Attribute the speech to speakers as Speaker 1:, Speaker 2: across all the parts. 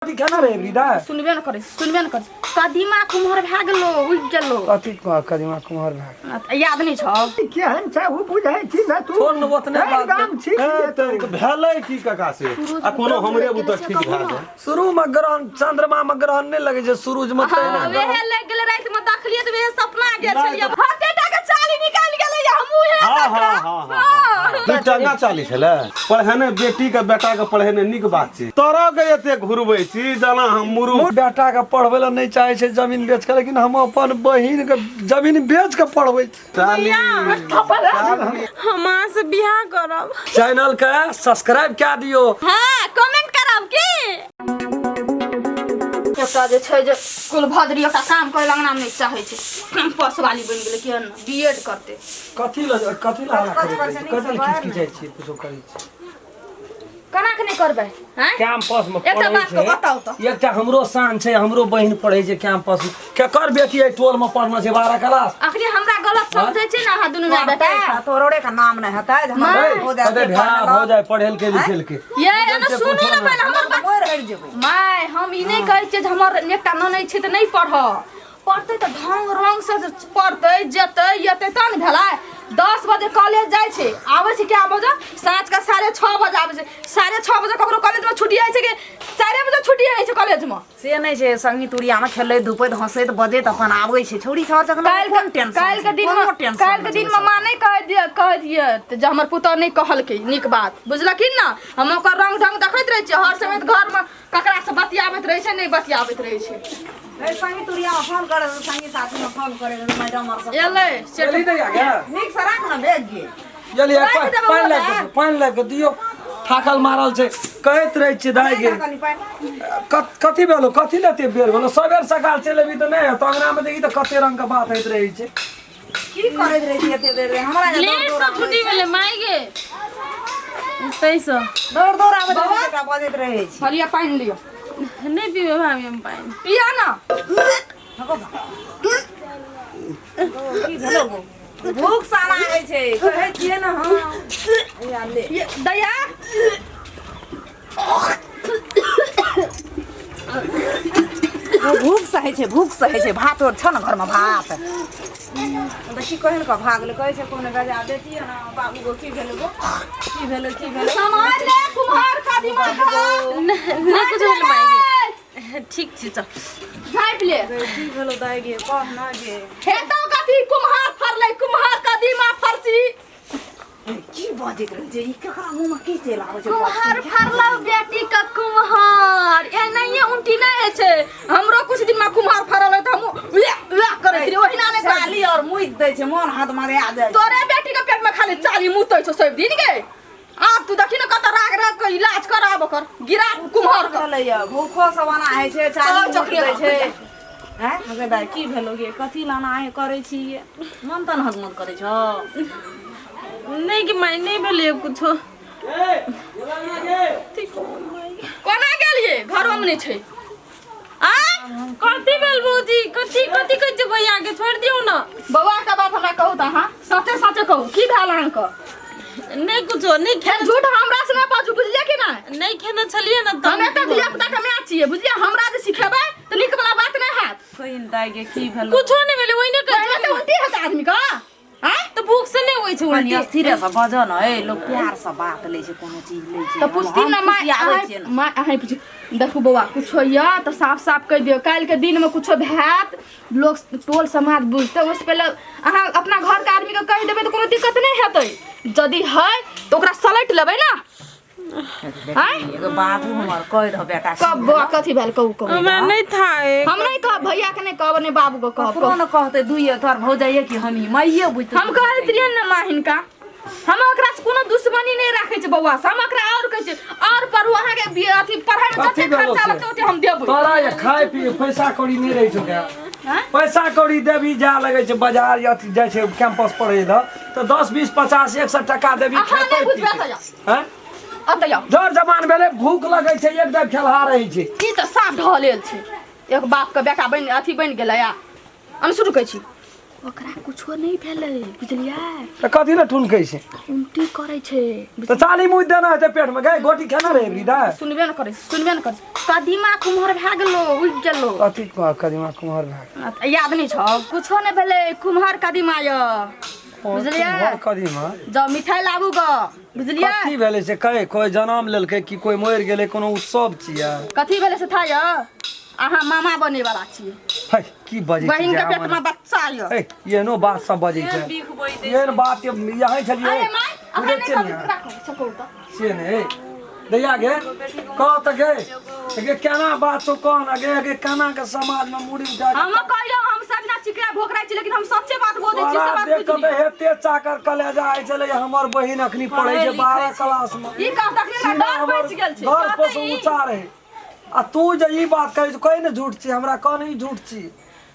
Speaker 1: कथी केना रे वृदा?
Speaker 2: सुनबे न करै छै, सुनबे न करै छै। कदीमा कुम्हर भए गेलो, उगि गेलो।
Speaker 1: कथी कदीमा कुम्हर भए
Speaker 2: गेल? याद नहि छौ?
Speaker 3: केहन छै ओ बुझै छी ने तू?
Speaker 1: छोड़ ने ओतने
Speaker 3: एहि
Speaker 1: बात।
Speaker 3: गाम छी।
Speaker 4: ए, तऽ भेलै की काका से आ कोनो हमरे बुते ठीक भए जाय?
Speaker 1: शुरू में ग्रहण, चंद्रमा में ग्रहण नहि लगै छै, सूरज में तहिना।
Speaker 2: हँ, वेहे लागि गेलै। राति में देखलियै तऽ वेहे सपना गेल छलियै। हाथे टा के चाली निकालि गेलै, हमहूँ हे।
Speaker 4: हाँ, हाँ, हाँ, हाँ। दू टंगा चाली छलै। पढ़ेने बेटी के बेटा के पढ़ेने नीक बात छै। तोरा के एते घुरबै छी जेना हम मुरु।
Speaker 1: बेटा के पढ़बै लए नहि चाहै छै जमीन बेच के, लेकिन हम अपन बहिन के जमीन बेच के पढ़बै छी।
Speaker 4: चाली।
Speaker 5: हम अहाँ से बियाह करब।
Speaker 1: चैनल के सब्सक्राइब कए दियौ।
Speaker 2: हाँ, कमेंट करब की एकटा जे छै जे कुलभद्री, ओकरा काम करे अंगना में नहि चाहै छै। कैंपस वाली बनि गेलै कि ने, बीएड करतै।
Speaker 1: कथी ल कथी ल हल्ला करैत रहै छी? कथी ल खिचखिचाइ छी, कुछो करै छी?
Speaker 2: केना के नहि करबै आँय?
Speaker 1: कैंपस में
Speaker 2: एकटा
Speaker 1: पढ़ै
Speaker 2: बात
Speaker 1: छै।
Speaker 2: के बताउ तऽ।
Speaker 1: एकटा हमरो शान छै, हमरो बहिन पढ़ै छै कैंपस में। केकर बेटी एहि टोल में पढ़ना छै 12 क्लास?
Speaker 2: अखनी हमरा गलत समझै छै ने अहाँ दुनू माय बेटा।
Speaker 6: तोरोड़े के नाम नहि हेतै जे हमर
Speaker 2: माय।
Speaker 6: हो जाए।
Speaker 1: कते भए हो जाए पढ़ेल के लिखेल के।
Speaker 2: ये एना सुनू ने पहिले हमर बात।
Speaker 6: मरि हरि जेबै।
Speaker 2: माय, हम ई नहि कहै छियै जे हमर एकटा ननैद छै तऽ नहि पढ़ पढ़तै, तऽ ढंग रंग से पढ़तै, जेतै एतै तहन भेलै। 10 बजे कॉलेज जाइ छै, आबै छै कए बजे? साँझके 6:30 बजे आबै छै। 6:30 बजे ककरो कॉलेजमे छुट्टी होइ छै कि 4 बजे छुट्टी होइ छै कॉलेजमे?
Speaker 6: से नहि छै, संगी तुरियामे खेलैत धूपैत हँसैत बजैत अपन आबै छै छौड़ी सब जखन।
Speaker 2: काल्हि
Speaker 6: कोन टेंशन?
Speaker 2: काल्हि के दिनमे,
Speaker 6: कोनो टेंशन
Speaker 2: काल्हि के
Speaker 6: नहि
Speaker 2: दिनमे माँ नहि कहै दिअ, कहै दिअ तऽ जे हमर पुतोह नहि कहलकै नीक बात बुझलखिन ने। हम ओकर रंग ढंग देखैत रहै छियै हर समय, घरमे ककरासँ बतियाबैत रहै छै, नहि बतियाबैत रहै छै।
Speaker 6: ए, संगी तुरियामे फोन करे, संगी साथीमे फोन करे मैडम आर सब।
Speaker 2: एलै से।
Speaker 1: चली दैया गे।
Speaker 6: नीक से राख ने बैग गे।
Speaker 1: चलिए।
Speaker 2: राखि देबै।
Speaker 1: पानि
Speaker 2: ओ
Speaker 1: लाबि कऽ दियौ, पानि लाबि कऽ दियौ, थाकल मारल छै। कहैत रहै छियै दाइ गे।
Speaker 6: कनि पानि।
Speaker 1: कथी भेलो? कथी लए एते बेर भेलो? सबेर सकाल चलि अबी तऽ नहि हेतौ? अंगनामे देखी तऽ कते रंगके बात होइत रहै छै।
Speaker 6: की करैत रहै छी एते देर रे? हमरा जे दौड़
Speaker 5: लेट
Speaker 6: दौड़
Speaker 5: से छुट्टी भेलै माय गे, ताहिसँ
Speaker 6: दौड़ दौड़ आबैत रहै छै, एकरा बजैत रहै छी।
Speaker 2: हलिया पानि लिअ।
Speaker 5: नहि पीबै भाभी हम पानि।
Speaker 2: पिया ना।
Speaker 6: की भेलो गो? भूख साना होइ छै, कहै छियै ने हम। हैया ले।
Speaker 2: ये दया।
Speaker 6: ओ भूख सहै छै, भूख सहै छै। भात और छौ ने घरमे भात? देखी कहन कऽ भागलै। कहै छै कोनो गजा बेटी ने बाबू गो। की भेलै गो? की भेलै? की भेलै?
Speaker 2: सामान ले कुम्हार का दिमाग खा।
Speaker 5: नहि कुछ भेलै माय गे, ठीक छी, चल।
Speaker 2: झाँपि ले।
Speaker 6: की भेलो दाइ गे? कह ना गे।
Speaker 2: हेतौ कथी? कुम्हार फरलै, कुम्हार कदीमा फरसी।
Speaker 6: की बजैत रहै छै ई? केकरा मुँहमे की चलि आबै छै?
Speaker 2: कुम्हार फरलौ बेटी के कुम्हार, एनाहिए उल्टी नहि होइ छै। हमरो कुछ दिन में कुम्हार फरल है तऽ हमहूँ उएह उएह करैत रहियै, ओहिना नहि करै।
Speaker 6: चाली और मुइद दै छै, मन हाथ मारे आ जाइ छै।
Speaker 2: तोरे बेटी के पेट में खाली चाली मुतै छौ सब दिन गे। आब तू देखी ने कतऽ राग राग के इलाज कराब ओकर, गिरा कुम्हार के।
Speaker 6: भेलैया भूखो सब एना होइ छै, चाली
Speaker 2: सब
Speaker 6: मुइद
Speaker 2: चोकरी
Speaker 6: दै छै। हैं गे दाइ, की भेलो गे? कथी लाना आहे करै छी गे? मन तन हदमद करै छौ?
Speaker 5: नहि गे माय, नहि भेलै कुछो।
Speaker 2: कोना गेलियै? घरोमे नहि छै आँय?
Speaker 5: कथी भेल भौजी? कथी कथी कहै छै भैया के? छोड़ि दियौ ने।
Speaker 2: बौआ के बात हमरा कहू तऽ अहाँ सचे सचे कहू, की भेल अहाँके?
Speaker 5: नहि कुछो नहि।
Speaker 2: फेर झूठ हमरा से नहि बाजू, बुझलियै कि नहि?
Speaker 5: नहि खेने छलियै ने
Speaker 2: हम एकटा धिया पुता के माय छियै, बुझलियै? हमरा जे सिखेबै तऽ नीक वाला बात नहि हैत।
Speaker 6: कहिन दाइ गे, की भेलो?
Speaker 5: कुछो नहि भेलै, ओहिने कहै
Speaker 2: पहिने तऽ उल्टी हेतै आदमी के आँय?
Speaker 5: तऽ भूख से नहि होइ छै
Speaker 6: कनि
Speaker 5: उल्टी।
Speaker 6: स्थिरे से बजऽ ने। ए, लोक प्यार से बात लै छै, कोनो चीज लै छै।
Speaker 2: तऽ पुछथिन ने माय।
Speaker 6: खुशियाबै छियै
Speaker 2: अहाँ
Speaker 6: ने।
Speaker 2: माय, अहाँ पुछि देखू बौआ, कुछो यऽ तऽ साफ साफ कहि दियौ। काल्हिके दिनमे कुछो हैत, लोक टोल समाज बुझतै। ओहिसँ पहिले अहाँ अपना घरके आदमीके कहि देबै तऽ कोनो दिक्कत नहि हेतै। यदि है तऽ ओकरा सलटि लेबै ने आँय?
Speaker 6: एगो बाबू हमर, कहि दह बेटा।
Speaker 2: कब बौआ, कथी भेल? कहू, कहू।
Speaker 5: हमरा नहि था है।
Speaker 2: हम नहि कहब, भैयाके नहि कहब, नहि बाबूके कहब।
Speaker 6: ककरो ने कहतै दुइये, तोहर भौजाइये कि हमही माइये बुझतै।
Speaker 2: हम कहैत रहियै ने माँ हिनका, हम ओकरा से कोनो दुश्मनी नहि राखै छै बौआ से। हम ओकरा आओर कहै छियै, आओर पढ़ू, अहाँके अथी पढ़ाइमे
Speaker 1: कथी
Speaker 2: जते
Speaker 1: भेलो
Speaker 2: खर्चा
Speaker 1: से?
Speaker 2: लगतै ओते हम देबै।
Speaker 1: तोरा ये खाय पिए पैसा कौड़ी नहि रहै छौ क्या?
Speaker 2: आँय?
Speaker 1: पैसा कौड़ी देबी, जा लगै छै बाजार या अथी जाइ छै कैंपस पढ़ै लए तऽ 10 20 50 100 टका देबी।
Speaker 2: अहाँ नहि
Speaker 1: खेतै
Speaker 2: बुझबै।
Speaker 1: पीतै।
Speaker 2: एतऽ जाउ।
Speaker 1: आँय?
Speaker 2: एतऽ जाउ।
Speaker 1: जर जमान भेलै, भूख लगै छै, एक दाबि खेलहा रहै छै।
Speaker 2: ई तऽ साफ ढलेल छै, एक बाप के बेटा बनि अथी बनि गेलै। आ हम शुरू कहै छी। ओकरा कुछो नहि भेलै बुझलियै।
Speaker 1: तऽ कथी लए ठुनकै छै?
Speaker 2: उल्टी करै छै।
Speaker 1: तऽ चाली मुँह देना हेतै पेटमे गै, गोटी खेना रहै एबरी दाइ।
Speaker 2: सुनबे ने करै छै, सुनबे ने करै छै। कदीमा कुम्हर भए गेलो, उगि गेलो।
Speaker 1: कथी कदीमा कुम्हर भए गेल?
Speaker 2: याद नहि छौ? कुछो नहि भेलै, कुम्हर कदीमा यऽ, बुझलियै?
Speaker 1: कुम्हर कदीमा।
Speaker 2: जाउ मिठाई लाबू ग, बुझलियै?
Speaker 1: कथी भेलै से कहे? कोइ जनम लेलकै कि कोइ मरि गेलै? कोनो उत्सव छियै?
Speaker 2: कथी भेलै से था यऽ? अहाँ मामा बने वाला छियै।
Speaker 1: है, की बजै छी?
Speaker 2: बहिन के
Speaker 1: जे
Speaker 2: पेट में बच्चा यऽ।
Speaker 1: है, एहनो बात सब बजै छै? एहन बात यहाँ छलियै।
Speaker 2: अरे माय,
Speaker 1: बुझै
Speaker 2: अहाँ नहि
Speaker 1: छियै
Speaker 2: कहबै
Speaker 1: ने?
Speaker 2: तऽ राखो सकौ तऽ।
Speaker 1: से नहि हे दैया गे, कह तऽ गे, गे केना बात छौ, कह ने गे। गे केना के समाज में मुड़ी उठा के
Speaker 2: हम कहियो हम सब ना चिकरा भोकरा छी, लेकिन हम सच्चे बात बोलै छी, से
Speaker 1: तोरा
Speaker 2: बात
Speaker 1: देख कऽ
Speaker 2: बुझ
Speaker 1: तऽ हेते चाकर कलेजा होइ छलै। हमर बहिन अखनी पढ़ै छै 12 क्लास में।
Speaker 2: ई कह तखने हमरा
Speaker 1: सीधा
Speaker 2: डर
Speaker 1: हमर
Speaker 2: बचि गेल छै।
Speaker 1: घर पर
Speaker 2: कहतै
Speaker 1: से
Speaker 2: ई।
Speaker 1: ऊँचा रहै आ तू जे ई बात कहै छौ, कहि ने झूठ छी हमरा, कह ने ई झूठ छी।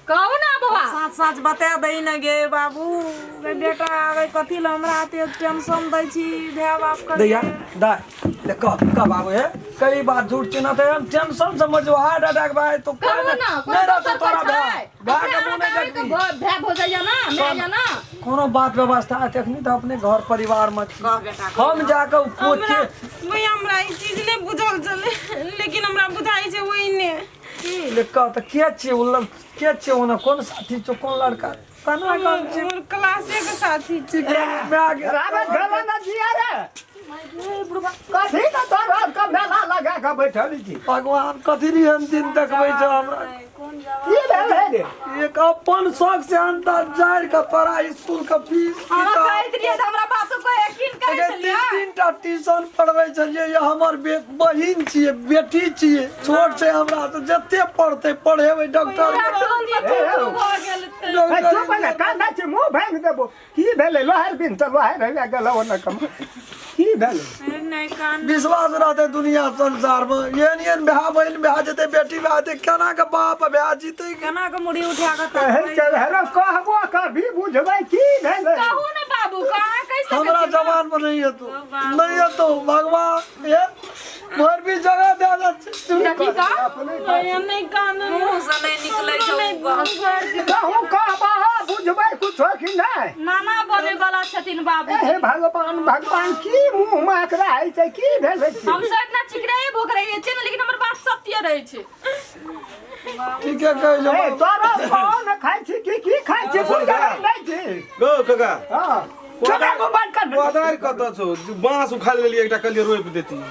Speaker 2: कहू ना बौआ।
Speaker 6: साँच साँच बता दही ने गे बाबू, गे बेटा, गे कथी लए हमरा एते टेंशन दै छी भाय बाप के?
Speaker 1: दैया दाय ले, कह कह बाबू, हे कई बात झूठ छी ना तऽ हम टेंशन से मर जो, हार्ट अटैक भाई तो।
Speaker 2: कहू ना,
Speaker 1: नहीं रहतो
Speaker 2: दोसर
Speaker 1: तोरा
Speaker 2: कोइ
Speaker 1: भाय
Speaker 2: छै?
Speaker 1: भाय के
Speaker 2: अपने
Speaker 1: मुँह नहीं
Speaker 2: अहाँ
Speaker 1: देखबी।
Speaker 2: भाय भौजाइ ना, my ना।
Speaker 1: कोनो बात व्यवस्था है तखनी तऽ अपने घर परिवार में छी। हम जाके उ कोच के
Speaker 5: भैया, हमरा ई चीज नहि बुझल छलै, लेकिन हमरा बुझाइ छै ओहि ने।
Speaker 1: ले कह तऽ के छियै उ लग, के छियै ओना, कोन साथी छौ, कोन लड़का, केना गाम छी?
Speaker 5: हमर क्लासे के साथी छै।
Speaker 1: माय गे।
Speaker 3: रावण घरवा न जिया रे, कथी के तोरा के मेला लगा के बैठल छी?
Speaker 1: भगवान, कथी एहन दिन देखबै छै हमरा?
Speaker 3: की भेलै रे?
Speaker 1: एक अपन शौक से अंदर जारि के तोरा स्कूल के फीस,
Speaker 2: हमरा
Speaker 1: किताब,
Speaker 2: कहैत रहियै तऽ हमरा बात कोइ यकीन करै
Speaker 1: एके
Speaker 2: छलियै?
Speaker 1: तीन तीन टा ट्यूशन पढ़बै छलियै। ये हमर बहिन छियै, बेटी छियै, छोट छै हमरा तऽ, जते पढ़तै पढ़ेबै, डॉक्टर
Speaker 2: पूरा टोल में थू थू भऽ गेल छै।
Speaker 3: ए, चुप ने, कान्दा छी, मुँह भाङि देबो। की भेलै? लोहार बिन तऽ लोहार हेबे गेलौ ओने कम। की भेलै?
Speaker 5: नहि कान।
Speaker 1: विश्वास रहतै दुनिया संसार में एहन एहन भाय बहिन भए जेतै, बेटी भए जेतै, केना के बाप भए जीतै?
Speaker 6: केना के मुड़ी उठा के
Speaker 3: कहै छै हेरो, कहबो कभी बुझबै की भेलै?
Speaker 2: कहू ने बाबू, कहाँ कहि सकै
Speaker 1: हमरा
Speaker 2: छी ना?
Speaker 1: जवान में नहीं हेतौ, नहीं हेतौ। भगवान हे भर भी जगह दे दे।
Speaker 2: कथी कह?
Speaker 5: भैया, नहि कान।
Speaker 6: मुँह से नहि निकलै छै उ गप।
Speaker 3: कहूँ कहबो बुझबै कुछो कि नहि?
Speaker 2: नाना बने वाला छथिन बाबू।
Speaker 3: हे भगवान, भगवान, की मुँह मे एकरा होइ छै? की भेलै छी?
Speaker 2: हम सब इतना चिकराए भोकराए छै ने, लेकिन हमर बात सत्य रहै छै।
Speaker 1: ठीके कहै छौ।
Speaker 3: ए, तोरा पान खाइ छी की की खाइ छी, बुझै नहि छी।
Speaker 4: गो काका।
Speaker 3: हँ, चुप रह, बंद कर।
Speaker 4: कोदारि कतऽ छौ? बाँस उखाड़ि लेलियै एकटा, कहलियै रोपि देती।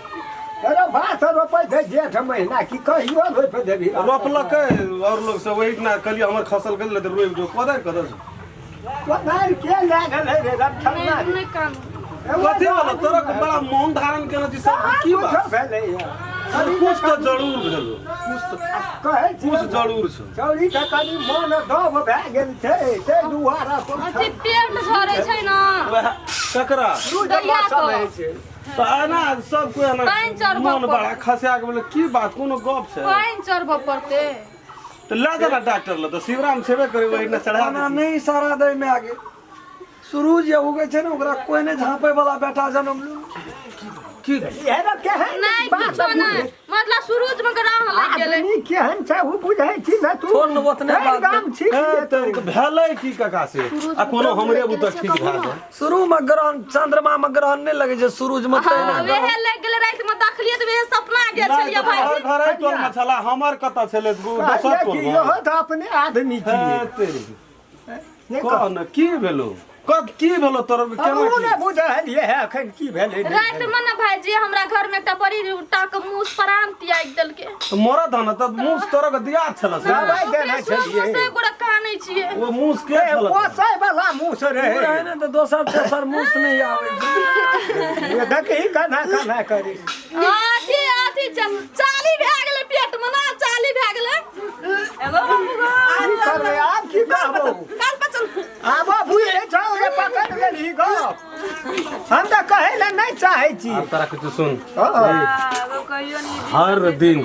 Speaker 3: अरे, भात रोपै छै जेठ महीना की कहियो रोपि देबही?
Speaker 4: रोपलकै और लोग सब, ओहि दिना कहलियै हमर खसल गेल तऽ रोपि दो। कोदारि कतऽ छौ?
Speaker 3: कोदारि के लए गेलै रे रमठन्ना रे?
Speaker 2: नहि कानू।
Speaker 4: कथी वाला तोरा बड़ा मौन धारण केने छी सब, की
Speaker 3: कुछो
Speaker 4: बात?
Speaker 3: भेलै है?
Speaker 4: कुछ तऽ जरूर भेलो, कुछ तऽ
Speaker 3: कहै छी
Speaker 4: कुछ जरूर छौ।
Speaker 3: चौरी के कनि मन दब भए गेल छै, ताहि दुआरे
Speaker 2: अथी पेट झरै छै ने।
Speaker 4: वएह ककरा?
Speaker 2: दैया
Speaker 3: सब
Speaker 2: के।
Speaker 3: होइ छै
Speaker 4: तऽ एना सब कोइ एना
Speaker 2: पानि चढ़बऽ
Speaker 4: मन बड़ा
Speaker 2: पड़तै।
Speaker 4: खसा के बोले, की बात, कोनो गप छै?
Speaker 2: पानि चढ़बऽ पड़तै।
Speaker 4: तऽ लए जा ने डॉक्टर लग, तऽ शिवराम छेबे करे, ओहि ने चढ़ा
Speaker 1: खाना
Speaker 4: देतै।
Speaker 1: नहीं सारा दै में आगे सुरूज जे उगै छै ने, ओकरा कोइ नहि झाँपै वाला बेटा जनम लू।
Speaker 4: की
Speaker 3: इएह ने केहन
Speaker 2: नहि
Speaker 3: बात
Speaker 2: किछो नहि, मतलब सूरज में ग्रहण लागि गेलै।
Speaker 3: आदमी केहन छै ओ बुझै छी ने तू?
Speaker 1: छोड़ ने ओतने
Speaker 3: भरि
Speaker 1: बात।
Speaker 3: गाम छी।
Speaker 4: ए, तऽ भेलै की काका से? आ कोनो हमरे बुते ठीक भए जाय।
Speaker 1: शुरू में ग्रहण, चंद्रमा में ग्रहण नहि लगै छै, सूरज में तहिना।
Speaker 2: हाँ, वेहे लागि गेलै। राति में देखलियै तऽ वेहे सपना गेल
Speaker 4: नहि
Speaker 2: छलियै
Speaker 4: तऽ
Speaker 2: भाई।
Speaker 4: तोहर घरे टोल में छला, हमर कतऽ छलै? दोसर
Speaker 3: कहलियै
Speaker 4: टोल
Speaker 3: कि
Speaker 4: में।
Speaker 3: इहो तऽ अपने आदमी छियै।
Speaker 4: हे तेरी।
Speaker 3: नहि
Speaker 4: कह ने, की भेलो, कह की भेलो तोर केना?
Speaker 3: हमहूँ
Speaker 4: की
Speaker 3: नहि बुझलियै है एखन की भेलै नहि
Speaker 2: राति
Speaker 3: भेलै।
Speaker 2: में ने भाईजी, हमरा घर में एकटा बड़ी टा के मूस प्राण त्यागि देलकै।
Speaker 4: तऽ मरद हन तऽ मूस तोरा के दिया छल से?
Speaker 3: दबाइ देने
Speaker 2: ओकरे सुन
Speaker 3: छलियै।
Speaker 2: से गोरा कानै छियै।
Speaker 4: ओ मूस के
Speaker 3: ए,
Speaker 4: छल?
Speaker 3: पोसै वाला मुँह से
Speaker 1: रहै
Speaker 3: रहै
Speaker 1: ने तऽ दोसर तेसर मूस नहि आबै छै।
Speaker 3: देखही केना केना करी।
Speaker 2: अथी अथी चाली भए गेलै पेट में ना, चाली भए गेलै।
Speaker 6: एगो बाबू गो।
Speaker 3: की करबै आब, की कहबौ?
Speaker 6: काल पर चल।
Speaker 3: आब बुझे छौ जे पकड़ लेलही गप। हम तऽ कहै लए नहि चाहै छी।
Speaker 4: आब तोरा किछु सुन।
Speaker 3: हँ।
Speaker 6: एगो कहियो नी।
Speaker 4: हर दिन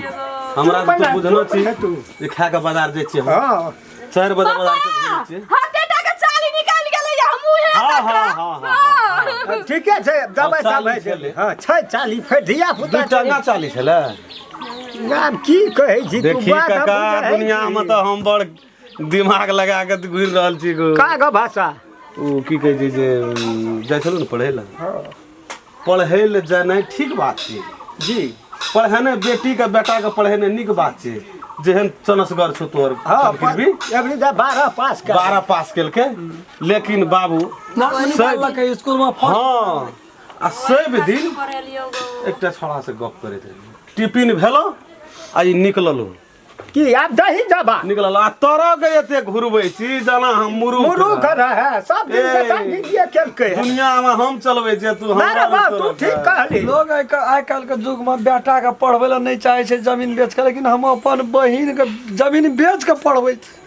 Speaker 4: हमरा
Speaker 3: चुप
Speaker 4: तू
Speaker 3: ने,
Speaker 4: बुझलो
Speaker 3: चुप
Speaker 4: छी
Speaker 3: ने तू।
Speaker 4: जे खा के बाजार जाइ छियै हम।
Speaker 3: हँ।
Speaker 4: 4 बजे बाजार से घुरै छियै।
Speaker 2: हटे टा के चाली निकालि गेलै या हमहूँ।
Speaker 4: हाँ, हाँ, हाँ, हाँ,
Speaker 3: हाँ, ठीके छै, दबाइ
Speaker 4: चाली
Speaker 3: तबाइ
Speaker 4: छलै।
Speaker 3: हँ छै चाली, फेर धिया
Speaker 4: दू
Speaker 3: पुता
Speaker 4: टंगा चाली छलै।
Speaker 3: आब की कहै छी तू?
Speaker 4: देखी
Speaker 3: बात हम
Speaker 4: काका,
Speaker 3: बुझै
Speaker 4: दुनिया
Speaker 3: छी।
Speaker 4: में तऽ हम बड़ दिमाग लगा के घुरि रहल छी गो।
Speaker 3: का गो भाषा?
Speaker 4: ओ की कहै छै जे जाइ छलहुँ ने पढ़ै लए, पढ़ै लए जेनाइ ठीक बात छै
Speaker 3: जी।
Speaker 4: पढ़ेनाइ बेटीके बेटाके पढ़ेनाइ नीक बात छै। जेहन चनसगर छौ तोहर।
Speaker 3: हाँ,
Speaker 4: भी
Speaker 3: एवरी दा 12 पास कर,
Speaker 4: 12 पास केलकै, लेकिन बाबू
Speaker 1: नाम निकाललकै स्कूल में फर्स्ट।
Speaker 4: हाँ, आ सब दिन एकटा छोड़ा से गप करैत रही। टिफिन भेलो आ ई निकललो
Speaker 3: की आब दही दबा
Speaker 4: निकलल आ तोरा के एते घुरबै छी जना हम मुरुख
Speaker 3: मुरुख रहे सब दिन
Speaker 4: ए।
Speaker 3: बेटा दीदिए केलकै है।
Speaker 4: दुनिया में हम चलबै छियै, तू
Speaker 3: ना
Speaker 4: हमरा
Speaker 3: रे बाप, तू
Speaker 4: चलबै।
Speaker 3: ठीक कहली।
Speaker 1: लोग आइ काल्हि के युग में बेटा के पढ़बै लए नहि चाहै छै जमीन बेच के, लेकिन हम अपन बहिन के जमीन बेच के पढ़बै छी।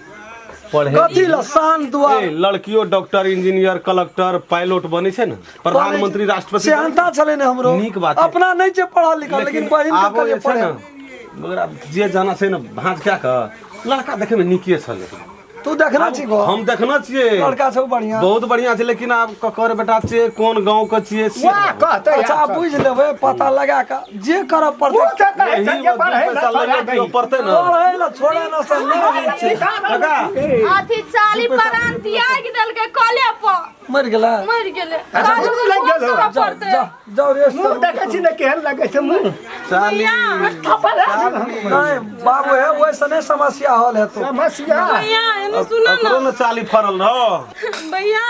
Speaker 4: पढ़े
Speaker 1: कथी लए शान दुआर।
Speaker 4: ए, लड़कियों डॉक्टर, इंजीनियर, कलेक्टर, पायलट बनै छै ने, प्रधानमंत्री, राष्ट्रपति।
Speaker 1: सेहनता छलै ने हमरो।
Speaker 4: नीक बात छै।
Speaker 1: अपना नहि छै पढ़ल लिखल, लेकिन बहिन के
Speaker 4: आबो
Speaker 1: कहलियै
Speaker 4: जे छै ने,
Speaker 1: पढ़े।
Speaker 4: मगर आब जे जाना छै ने भाँज कए कऽ लड़का देखै मे नीके छलै।
Speaker 1: तू देखना छी गो?
Speaker 4: हम देखने छियै।
Speaker 1: लड़का छौ बढ़िया।
Speaker 4: बहुत बढ़िया छै, लेकिन आब ककर बेटा छियै, कोन गाँव के छियै से
Speaker 3: वाह कहते।
Speaker 1: अच्छा, आब बुझि लेबै, पता लगा कऽ जे करऽ पड़तै।
Speaker 3: ओ तऽ कहै
Speaker 4: एही
Speaker 3: छै जे
Speaker 4: मे दू
Speaker 3: पढ़ै लए
Speaker 4: पैसा
Speaker 3: छोड़ा
Speaker 4: लगे
Speaker 3: दही।
Speaker 4: दियौ पड़तै ने।
Speaker 1: पढ़ै लए छोड़े न से नहि होइ छै।
Speaker 4: काका
Speaker 2: अथी चाली प्राण त्याग देलकै कले पर।
Speaker 1: मरि गेलै?
Speaker 2: मरि गेलै।
Speaker 3: अच्छा, मुँह लागि गेल हो।
Speaker 2: करऽ
Speaker 1: जाओ
Speaker 2: पड़तै।
Speaker 1: जाओ जाओ, रेस्ट
Speaker 3: मुँह
Speaker 1: करू।
Speaker 3: देखै छी ने केहन लगै छै मुँह।
Speaker 4: चाली
Speaker 3: थप्पड़ है।
Speaker 1: नहीं बाबू, है वैसे नहीं समस्या होल है तो
Speaker 3: समस्या।
Speaker 5: भैया, एने सुन न।
Speaker 4: ओकरो ने चाली फड़ल रहो।
Speaker 5: भैया।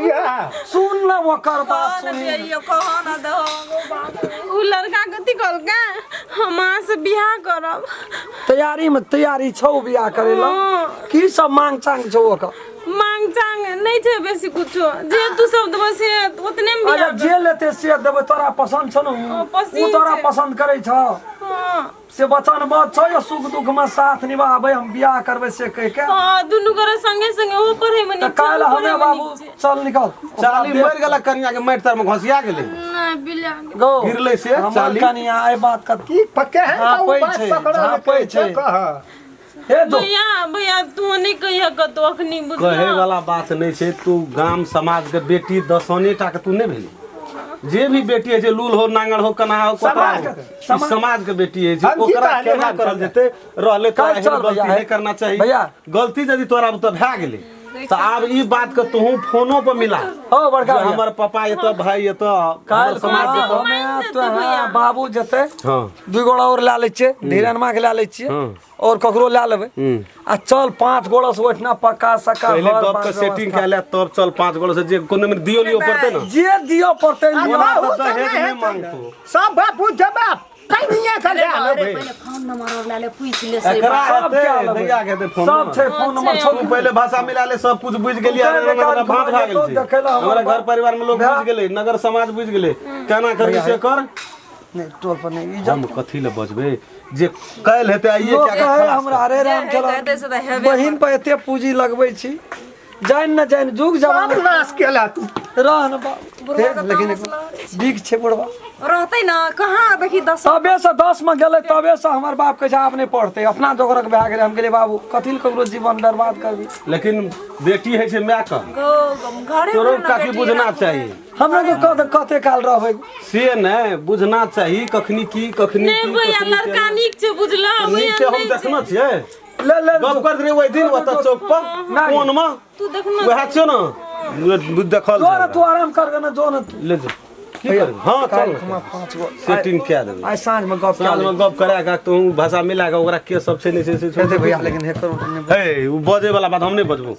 Speaker 3: या।
Speaker 1: सुन न ओकर बात सुनी।
Speaker 6: कहो ना दहो।
Speaker 5: उ लड़का कथी कहलकै, हम अहाँ से बियाह करब।
Speaker 1: तैयारी में तैयारी छौ बियाह करे ला?
Speaker 5: हाँ।
Speaker 1: की सब मांग चांग छौ ओकर?
Speaker 5: मांग चांग नहीं छै बेसी कुछो, जे तू सब देबो से उतने में
Speaker 1: अच्छा
Speaker 5: बियाह
Speaker 1: जे लेते से देबै। तोरा पसंद छौ ने?
Speaker 5: हाँ, पसिन
Speaker 1: उ तोरा
Speaker 5: छै।
Speaker 1: पसंद करै छौ?
Speaker 5: हाँ।
Speaker 1: से वचनबद्ध छौ या सुख दुख में साथ निभाबै, हम बियाह करबै से कह के?
Speaker 5: हाँ, दुनू गोरे संगे संगे, ओहो पढ़े में
Speaker 1: तऽ
Speaker 5: नीक छै,
Speaker 1: काल्हि
Speaker 5: हमहूँ
Speaker 1: हमे
Speaker 5: पढ़े में
Speaker 1: बाबू
Speaker 5: नीक छै।
Speaker 1: चल निकल।
Speaker 4: चाली मरि गेल, कनिया के माटि तर में घोसिया गेलै।
Speaker 2: नहि, बिला गेल।
Speaker 1: गो
Speaker 4: गिरलै से
Speaker 1: हमर
Speaker 4: चाली।
Speaker 1: कनिया एहि बात के
Speaker 3: की पक्के है
Speaker 1: झाँपै
Speaker 3: तऽ ओ बात
Speaker 1: छै,
Speaker 3: पकड़ल
Speaker 1: झाँपै छै।
Speaker 3: कह।
Speaker 1: हे जो
Speaker 5: भैया, भैया, तू नहीं कहिया कतौ अखनी,
Speaker 4: कहे
Speaker 5: बुझल
Speaker 4: वाला बात नहीं छै। तू गाम समाज के बेटी दसौने टा के तू नहीं भेली। जे भी बेटी है छै, लूल हो, नांगर हो, कन्हा हो, कोतरा हो, ई समाज के बेटी है छै।
Speaker 3: हम की
Speaker 4: ओकरा
Speaker 3: कहलियै
Speaker 4: केना
Speaker 3: हन?
Speaker 4: करल जेतै रहले तोरा
Speaker 1: काल्हि
Speaker 4: एहन
Speaker 1: चल
Speaker 4: गलती
Speaker 1: भैया,
Speaker 4: नहीं करना चाही।
Speaker 1: भैया।
Speaker 4: गलती यदि तोरा तऽ भए गेलै तऽ आब ई बात के तोहू फोनो पर मिला
Speaker 1: हो बड़का
Speaker 4: जे
Speaker 1: भैया।
Speaker 4: हमर पापा एतऽ, भाई एतऽ, हमर
Speaker 1: काल्हि
Speaker 4: समाज एतऽ।
Speaker 1: हमे तो हाँ, बाबू जेतै।
Speaker 4: हाँ।
Speaker 1: दू गोड़ा और लए लै छियै, धीरनमा के लए लै छियै
Speaker 4: हाँ।
Speaker 1: और ककरो लए लेबै आ चल 5 गोड़ा से ओहिठिना पक्का सक्का
Speaker 4: पहिले
Speaker 1: घर
Speaker 4: गप
Speaker 1: बार
Speaker 4: के सेटिंग
Speaker 1: व्यवस्था।
Speaker 4: कए ले, तब चल 5 गोड़ा से जे कोनो में दियो लियो पड़तै ने।
Speaker 1: जे दिअ पड़तै लिअ।
Speaker 4: ओना तऽ
Speaker 3: बहुत
Speaker 4: दहेज
Speaker 3: नहि
Speaker 4: नहि
Speaker 3: हेतै।
Speaker 4: मांगतो।
Speaker 3: सब बापू जवाब कनिया के लए लेबै।
Speaker 6: पहिले फोन नंबर और ला ले, पूछ ले से।
Speaker 4: एकरा
Speaker 1: सब
Speaker 4: हेतै,
Speaker 1: क्या लेबै?
Speaker 4: दैया के हेतै फोन
Speaker 1: सब
Speaker 4: नंबर।
Speaker 1: छै फोन नंबर छौ।
Speaker 4: तू पहिले भाषा मिला ले, सब कुछ बुझि गेलियै।
Speaker 1: तू
Speaker 4: हमरा
Speaker 1: काल्हि
Speaker 4: भाँज भए गेल छै।
Speaker 1: देखै लए हमर
Speaker 4: हमरा घर परिवार में लोग
Speaker 1: भए-
Speaker 4: बुझि गेलै, नगर समाज बुझि गेलै, केना करबी से कर।
Speaker 1: नहि टोल पर नहि ई
Speaker 4: हम कथी ले बजबै जे काल्हि हेतै आइए
Speaker 1: लोक
Speaker 4: क्या के
Speaker 1: कहै
Speaker 4: खलास
Speaker 1: हमरा अरे राम
Speaker 6: जे हेतै से तऽ हेबे
Speaker 1: बहिन पर एते पूंजी लगबै छी, जानि न जानि जुग
Speaker 3: सब
Speaker 1: जमाना
Speaker 3: नाश केला तू।
Speaker 1: रह न बाबू। हे, लेकिन बीक छै बुढ़वा।
Speaker 6: रहतै ना कहाँ, देखी 10
Speaker 1: तबे से 10 में गेलै, तबे से हमर बाप कहै छै आब नहि पढ़तै, अपना जोगरक भए गेलै। हम गेलियै बाबू, कथी लए ककरो जीवन बर्बाद करबी?
Speaker 4: लेकिन बेटी है छै माय के।
Speaker 6: गो घरे
Speaker 4: तोरो
Speaker 6: पर ना
Speaker 4: काकी
Speaker 6: बेटी
Speaker 4: बुझना
Speaker 6: राखू।
Speaker 4: चाही।
Speaker 1: हमरा के कते कते काल रहबै
Speaker 4: से नहि बुझना चाही, कखनी की कखनी
Speaker 5: नहीं
Speaker 4: की
Speaker 5: भैया,
Speaker 4: कखनी
Speaker 5: लड़का
Speaker 4: केना।
Speaker 5: नीक छै, बुझल
Speaker 4: नीक
Speaker 5: भैया?
Speaker 4: छै, हम
Speaker 5: नहीं छै।
Speaker 4: देखने छियै।
Speaker 1: ले ले।
Speaker 4: गप करैत रहियै ओहि दिन ओतऽ चौक पर कोन मे।
Speaker 5: तू देखना।
Speaker 4: वएह छियौ ने देखल
Speaker 1: जो
Speaker 4: छै
Speaker 1: ने तू आराम कर ने, जो ने तू।
Speaker 4: ले जो, की करबै? हाँ चल।
Speaker 1: काल्हि खुमा 5 गो
Speaker 4: सेटिंग कए देबै।
Speaker 1: आइ साँझ में गप
Speaker 4: साँझ में गप करा के तू भाषा मिला के ओकरा के सब छै नहि छै से
Speaker 1: हेतै भैया, लेकिन हे करू नहि।
Speaker 4: हे, उ बजै वाला बात हम नहि बजबो।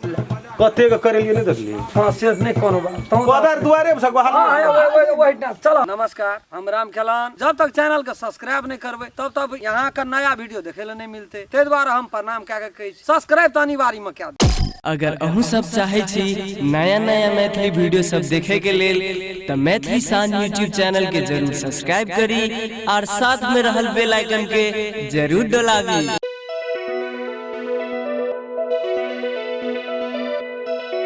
Speaker 4: कते के करेलियै नहि देखलियै।
Speaker 1: हाँ, से नहि कोनो बात तहन।
Speaker 4: कोदर दुआरे पर से गोहाल।
Speaker 1: हाँ, हे, ओहि- ओहि- ओहिठिना चलो। नमस्कार, हम राम खेलान। जब तक चैनल के सब्सक्राइब नहीं करबै तब तक यहाँ का नया वीडियो देखे ला नहीं मिलते, ताहि दुआरे हम प्रणाम कए के कहै छी, सब्सक्राइब तऽ अनिवार्य में कए दियौ।
Speaker 7: अगर अहूँ सब चाहै छी नया नया मैथिली वीडियो सब देखे के लेल तऽ मैथिली शान यूट्यूब चैनल के जरूर सब्सक्राइब करी और साथ में रहल बेल आइकन के जरूर डोलाबी।